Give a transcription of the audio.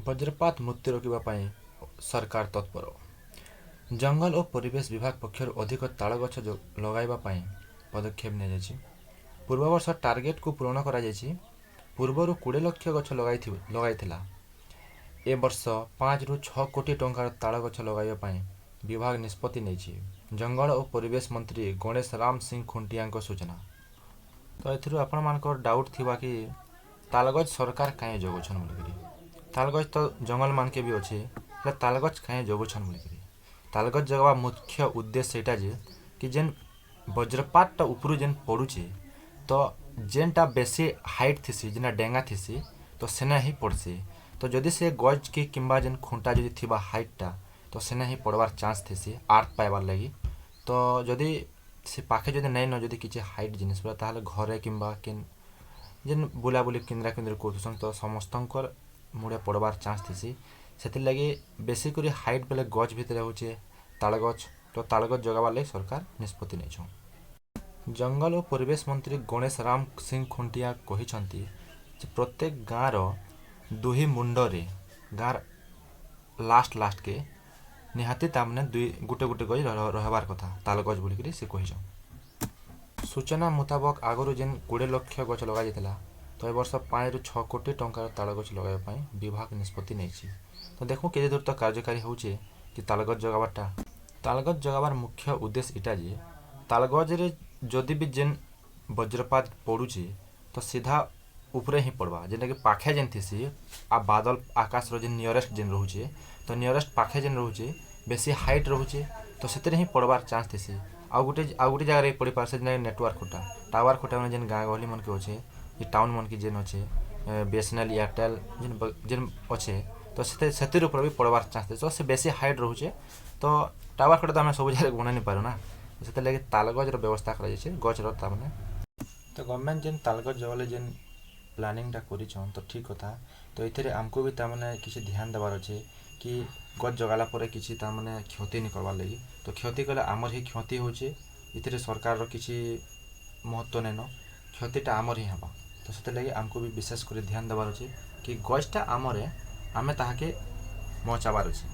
ବଜ୍ରପାତ ମୃତ୍ୟୁ ରୋକିବା ପାଇଁ ସରକାର ତତ୍ପର। ଜଙ୍ଗଲ ଓ ପରିବେଶ ବିଭାଗ ପକ୍ଷରୁ ଅଧିକ ତାଳ ଗଛ ଲଗାଇବା ପାଇଁ ପଦକ୍ଷେପ ନିଆଯାଇଛି। ପୂର୍ବ ବର୍ଷ ଟାର୍ଗେଟକୁ ପୂରଣ କରାଯାଇଛି। ପୂର୍ବରୁ 20 ଲକ୍ଷ ଗଛ ଲଗାଇଥିଲା। ଏ ବର୍ଷ 5ରୁ 6 କୋଟି ଟଙ୍କାର ତାଳ ଗଛ ଲଗାଇବା ପାଇଁ ବିଭାଗ ନିଷ୍ପତ୍ତି ନେଇଛି। ଜଙ୍ଗଲ ଓ ପରିବେଶ ମନ୍ତ୍ରୀ ଗଣେଶ ରାମ ସିଂ ଖୁଣ୍ଟିଆଙ୍କ ସୂଚନା। ତ ଏଥିରୁ ଆପଣମାନଙ୍କର ଡାଉଟ୍ ଥିବା କି ତାଳଗଛ ସରକାର କାହିଁ ଯୋଗାଉଛନ୍ ବୋଲିକିରି। ତାଳଗଛ ତ ଜଙ୍ଗଲମାନକେ ବି ଅଛେ, ହେଲେ ତାଳଗଛ କାହିଁ ଯୋଗାଉଛନ୍ ବୋଲିକିରି। ତାଳଗଛ ଜଗାବା ମୁଖ୍ୟ ଉଦ୍ଦେଶ୍ୟ ସେଇଟା ଯେ କି ଯେନ୍ ବଜ୍ରପାତଟା ଉପରୁ ଯେନ୍ ପଡ଼ୁଛେ, ତ ଯେନ୍ଟା ବେଶୀ ହାଇଟ୍ ଥିସି, ଯେନ୍ଟା ଡେଙ୍ଗା ଥିସି, ତ ସେନେ ହିଁ ପଡ଼୍ସି। ତ ଯଦି ସେ ଗଛ୍ କି କିମ୍ବା ଯେନ୍ ଖୁଣ୍ଟା ଯଦି ଥିବା ହାଇଟ୍ଟା, ତ ସେନେ ହିଁ ପଡ଼ବାର୍ ଚାନ୍ସ ଥିସି ଆର୍ଥ ପାଇବାର୍ ଲାଗି। ତ ଯଦି ସେ ପାଖେ ଯଦି ନାଇଁନ ଯଦି କିଛି ହାଇଟ୍ ଜିନିଷ୍ ପୁରା, ତାହେଲେ ଘରେ କିମ୍ବା କେନ୍ ଯେନ୍ ବୁଲାବୁଲି କିନ୍ଦ୍ରା କିନ୍ଦ୍ରି କରୁଥିସନ୍, ତ ସମସ୍ତଙ୍କର୍ ମୁଡ଼େ ପଡ଼ବାର୍ ଚାନ୍ସ ଥିସି। ସେଥିର୍ଲାଗି ବେଶୀ କରି ହାଇଟ୍ ବେଲେ ଗଛ୍ ଭିତରେ ହଉଛେ ତାଳ ଗଛ୍। ତ ତାଳ ଗଛ୍ ଜଗାବାର୍ ଲାଗି ସରକାର ନିଷ୍ପତ୍ତି ନେଇଛନ୍। ଜଙ୍ଗଲ ଓ ପରିବେଶ ମନ୍ତ୍ରୀ ଗଣେଶ ରାମ ସିଂ ଖୁଣ୍ଟିଆ କହିଛନ୍ତି ଯେ ପ୍ରତ୍ୟେକ ଗାଁର ଦୁହି ମୁଣ୍ଡରେ, ଗାଁର ଲାଷ୍ଟ ଲାଷ୍ଟକେ ନିହାତି ତାମାନେ ଦୁଇ ଗୁଟେ ଗୁଟେ ଗଛ ରହବାର୍ କଥା ତାଳ ଗଛ ବୋଲିକିରି ସେ କହିଛନ୍। ସୂଚନା ମୁତାବକ, ଆଗରୁ ଯେନ୍ 20 ଲକ୍ଷ ଗଛ ଲଗାଯାଇଥିଲା, ତ ଏ ବର୍ଷ 5ରୁ 6 କୋଟି ଟଙ୍କାର ତାଳ ଗଛ ଲଗାଇବା ପାଇଁ ବିଭାଗ ନିଷ୍ପତ୍ତି ନେଇଛି। ତ ଦେଖୁଁ କେତେ ଦୂର ତ କାର୍ଯ୍ୟକାରୀ ହଉଛେ କି ତାଳ ଗଛ ଜଗାବାରଟା। ତାଳ ଗଛ ଜଗାବାର ମୁଖ୍ୟ ଉଦ୍ଦେଶ୍ୟ ଇଟା ଯେ ତାଳ ଗଛରେ ଯଦି ବି ଯେନ୍ ବଜ୍ରପାତ ପଡ଼ୁଛେ, ତ ସିଧା ଉପରେ ହିଁ ପଡ଼ବା, ଯେନ୍ଟାକି ପାଖେ ଯେନ୍ ଥିସି ଆଉ ବାଦଲ ଆକାଶର ଯେନ୍ ନିୟରେଷ୍ଟ ଯେନ୍ ରହୁଛେ, ତ ନିୟରେଷ୍ଟ ପାଖେ ଯେନ୍ ରହୁଛେ, ବେଶୀ ହାଇଟ୍ ରହୁଛେ, ତ ସେଥିରେ ହିଁ ପଡ଼ବାର୍ ଚାନ୍ସ ଥିସି। ଆଉ ଗୋଟେ ଜାଗାରେ ବି ପଡ଼ିପାରସି, ଯେନ୍ଟାକି ନେଟୱାର୍କ ଖୁଟା, ଟାୱାର ଖୁଟା ମାନେ ଯେନ୍ ଗାଁ ଗହଲି ମାନକେ ଅଛେ, କି ଟାଉନ୍ ମାନକେ ଯେନ୍ ଅଛେ, ବିଏସ୍ଏନ୍ଏଲ୍, ଏୟାରଟେଲ୍ ଯେନ୍ ଯେନ୍ ଅଛେ, ତ ସେଥିର୍ ଉପରେ ବି ପଡ଼ବାର୍ ଚାନ୍ସ ଥିସି। ତ ସେ ବେଶୀ ହାଇଟ୍ ରହୁଛେ, ତ ଟାୱାର ଖୁଟା ତ ଆମେ ସବୁ ଜାଗାରେ ବନେଇ ନି ପାରୁ ନା। ସେଥିର୍ଲାଗି ତାଳ ଗଛର ବ୍ୟବସ୍ଥା କରାଯାଇଛେ ଗଛର ତାମାନେ। ତ ଗଭର୍ଣ୍ଣମେଣ୍ଟ ଯେନ୍ ତାଳ ଗଛ ଜଗାଲେ ଯେନ୍ ପ୍ଲାନିଂଟା କରିଛନ୍, ତ ଠିକ୍ କଥା। ତ ଏଥିରେ ଆମକୁ ବି ତାମାନେ କିଛି ଧ୍ୟାନ ଦେବାର୍ ଅଛେ କି ଗଛ ଜଗାଲା ପରେ କିଛି ତାମାନେ କ୍ଷତି ନି କରବାର୍ ଲାଗି। ତ କ୍ଷତି କଲେ ଆମର୍ ହିଁ କ୍ଷତି ହଉଛେ। ଏଥିରେ ସରକାରର କିଛି ମହତ୍ଵ ନାଇଁନ, କ୍ଷତିଟା ଆମର୍ ହିଁ ହେବା। ତ ସେଥିର୍ଲାଗି ଆମକୁ ବି ବିଶେଷ କରି ଧ୍ୟାନ ଦେବାର୍ ଅଛେ କି ଗଛଟା ଆମର୍ ଏ, ଆମେ ତାହାକେ ବଞ୍ଚାବାର୍ ଅଛେ।